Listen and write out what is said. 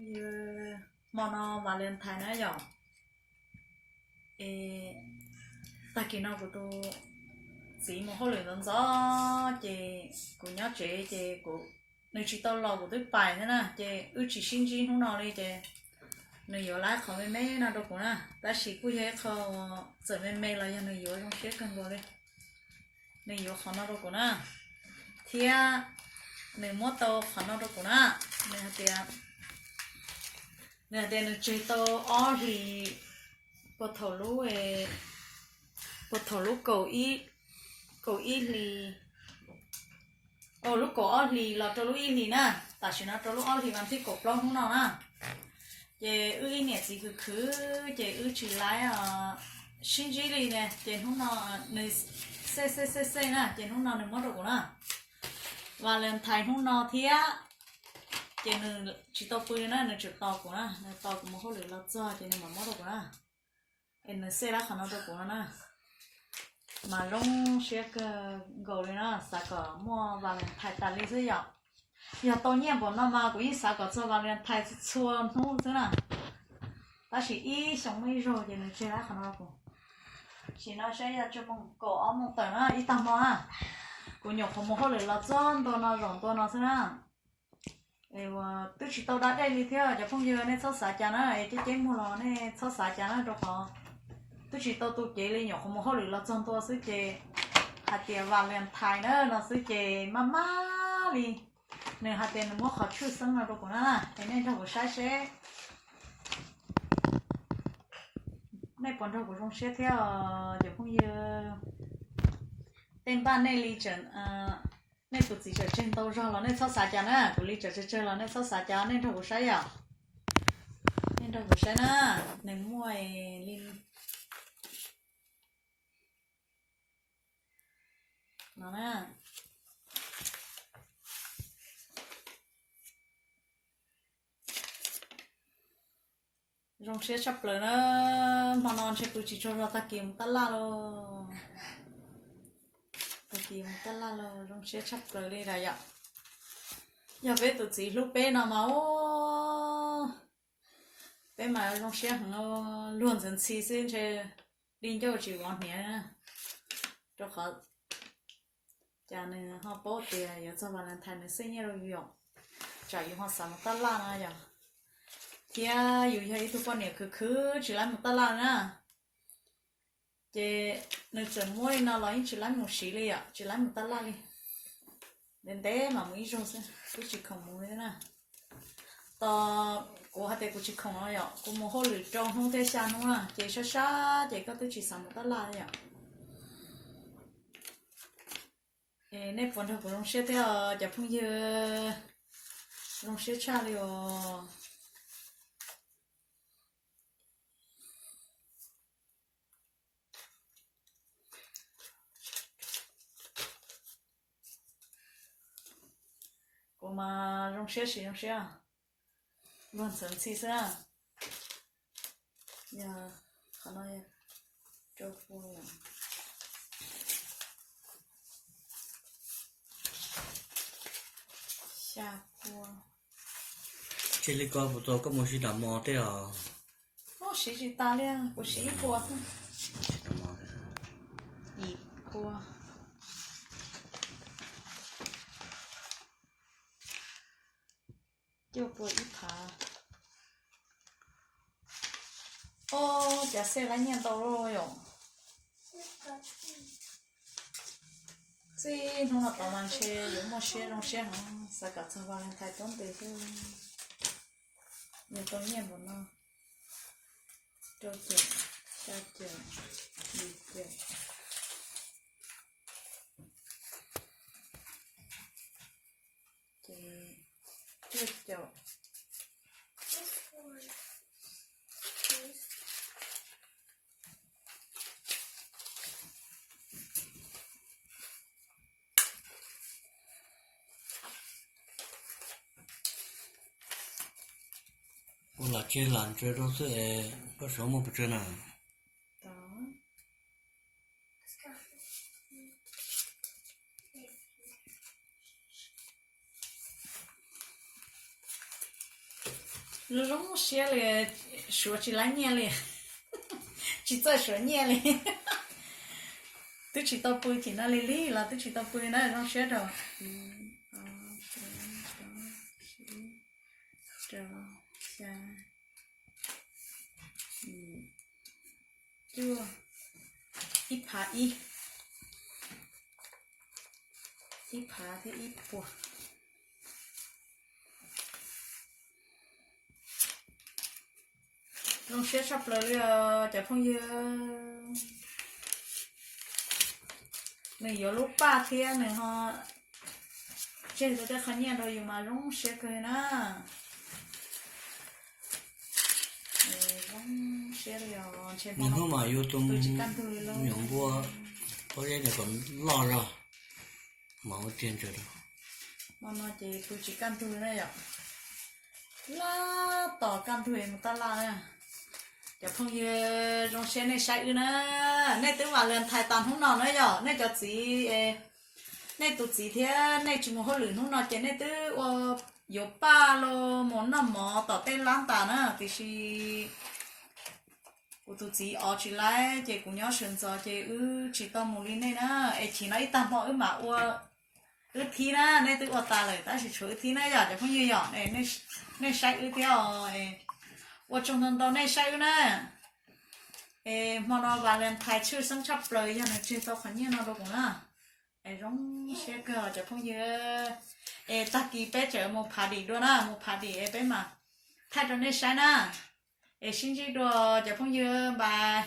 Yog hmo no Valentine na yom, es tag kis no kuv tus txiv mus hauj lwm ntxov ntxov ces kuv nyob tsev ces kuv, nws tsis tau los kuv twb pais thiab na, ces wb tsis sib ntsib hnub no li ces nws yuav laib qhov me me no rau kuv na, tab sis kuj yog ib qho txawm me me los yog nws yuav zoo siab kawg nkaus li. Nws yuav qhov no rau kuv na, thiab nws muab tau qhov no rau kuv na. Nws hais tias, nws hais tias nws tseg tau ob hlis, puag thaum lub, puag thaum lub kaum ib, kaum ib hlis, lub kaum ob hlis los rau lub ib hlis na, tam sim no rau lub ob hlis vas thib kaum plaub hnub no na. Ces wb ib niam txiv khwv khwv ces wb tsis laib sib ntsib li ne, ces hnub no nws xej xej xej xej na, ces hnub no nws muab rau kuv na. Valentine hnub no thiab, ces nws tsis tau pw li na, nws tseem tos kuv na, nws tos kuv mus hauj lwm los txog ces nws mam muab rau kuv na. Es nws xej lab qhov no rau kuv no na, mas zoo siab kawg nkaus li na, xav kom muaj Valentine tas li xwb yom. Yog tau nyiaj npaum no mas kuv yeej xav kom txog Valentine txhua hnub xwb na. Tab sis ib xyoo muaj ib zaug ces nws tseg lab qhov no rau kuv. Sim no saib yog tsis moos kaum ob moos tawm na, ib tag hmo na. Kuv nyuam qhuav mus hauj lwm los txog ntua no zaum ntua no xwb na. Es uas twb tsis tau da dej li thiab cov phooj ywg, nej txhob xav cas na, es ceb ceb muag los nej txhob xav cas na, rau qhov twb tsis tau tu cev li, nyuam qhuav mus hauj lwm los txog ntua xwb ces hais tias Valentine na no xwb ces maj maj li. Nws hais tias nws muab qhov tshwj xeeb no rau kuv na, es nej nrog kuv saib seb nej puas nrog kuv zoo siab thiab os cov phooj ywg. Tej npaj nej li, nej tus txiv tseem tseg ntau zog los nej txhob xav cas na, kuv li tseem tsawg tsawg los nej txhob xav cas, nej nrog kuv saib yom. Nej nrog kuv saib na, nws muaj li no na. Zoo siab tshaj plaws na, hmo no ntshe pw tsis tsaug zog, tag kis mus tab laj lauj. Tag kis mus tab laj lauj, zoo siab tshaj plaws li lawm yom. Yog peb tus txiv hlub peb no mas, peb mas zoo siab heev, luag ntxhi ntxhi xwb ntshe li ncauj tsis vov hniav na. Rau qhov cas nws ho paub tias yuav txog Valentine nws xej nyiaj rau yus, tsam yus ho xav mus tab laj no yom. Thiab yus yog ib tug poj niam khwv khwv tsis laib mus tab laj na. Ces nws txawm muab li no los yeej tsis laib mus siv li yom, tsis laib mus tab laj li. Ntev ntev mam mus ib zaug xwb, twb tsis khoom mus li na. Tos kuv hais tias kuv tsis khoom no yom, kuv mus hauj lwm rau hnub thiab xya hnub na, ces sab sab ces koj twb tsis xav mus tab laj li yom. Es nej puas nrog kuv zoo siab thiab os cov phooj ywg? Zoo siab tshaj li os. Kuv mas zoo siab tsis zoo siab, luag ntxhi ntxhi xwb na. Yog qhov no rau pua, xya pua. Tseg li ko puas tau koj mus sib nram mos tej os? Siv tsis tas li, kuv siv ib pua xwb. Yim pua. Cuaj pua ib phav. Ob, cas xej laib nyiaj ntau luaj yom. Txij hnub no tod mas ntshe yuav muaj siab zoo siab heev, xav kom txog Valentine tuab ntes xwb. Yog tau nyiaj npaum no, rau caum, xya caum, yim caum, ces cuaj caum. Ua lam tseg lam ntsaws rau xwb es koj sav muaj pes tsawg na? Zoo zoo siab li, suav tsis laib nyiaj li, tsis txawj suav nyiaj li. Twb tsis tau pw, chim no li lig los twb tsis tau pw na, zoo siab rau. Ib, ob, peb, plaub, tsib, rau, xya, yim, cuaj, ib phav ib, ib phav thiab ib puas. Zoo siab tshaj plaws li os cov phooj ywg. Nws yuav lub paj thiab nws ho tseg tau tej qhov nyiaj rau yus mas zoo siab kawg na. Zoo siab li os, ntshe hnub mas yus tus me nyuam npua pob zeb ntawd kom loj zog mas ua tiag ntsaws rau. Hmo no ces pw tsis kaj ntug na yom. Laj tos kaj ntug mus taj laj na. Cov phooj ywg, zoo siab nej saib wb na. Nej twb Valentine tas hnub no na yom, nej cov txiv, nej tus txiv thiab nej tsis mus hauj lwm hnub no ces nej twb ua yuav paj los mus noj mov tom tej lab tas na, tiam sis kuv tus txiv ov tsis laib ces kuv nyob sawv ntxov ces wb tsis tau mus li nej na. Es chim no ib tag hmo wb mam ua wb thib na, nej twb ua tas lawm tab sis tshuav wb thib na yom cov phooj ywg yom. Nej saib wb thiab os, ua tsaug ntau ntau nej saib wb na. Es hmo no Valentine tshwj xeeb tshaj plaws yog nws tseg tau qhov nyiaj no rau kuv na. Es zoo siab kawg cov phooj ywg. Es tag kis peb tseem mus party dua na, mus party es peb mam thaij rau nej saib na. Es sib ntsib dua cov phooj ywg, bye.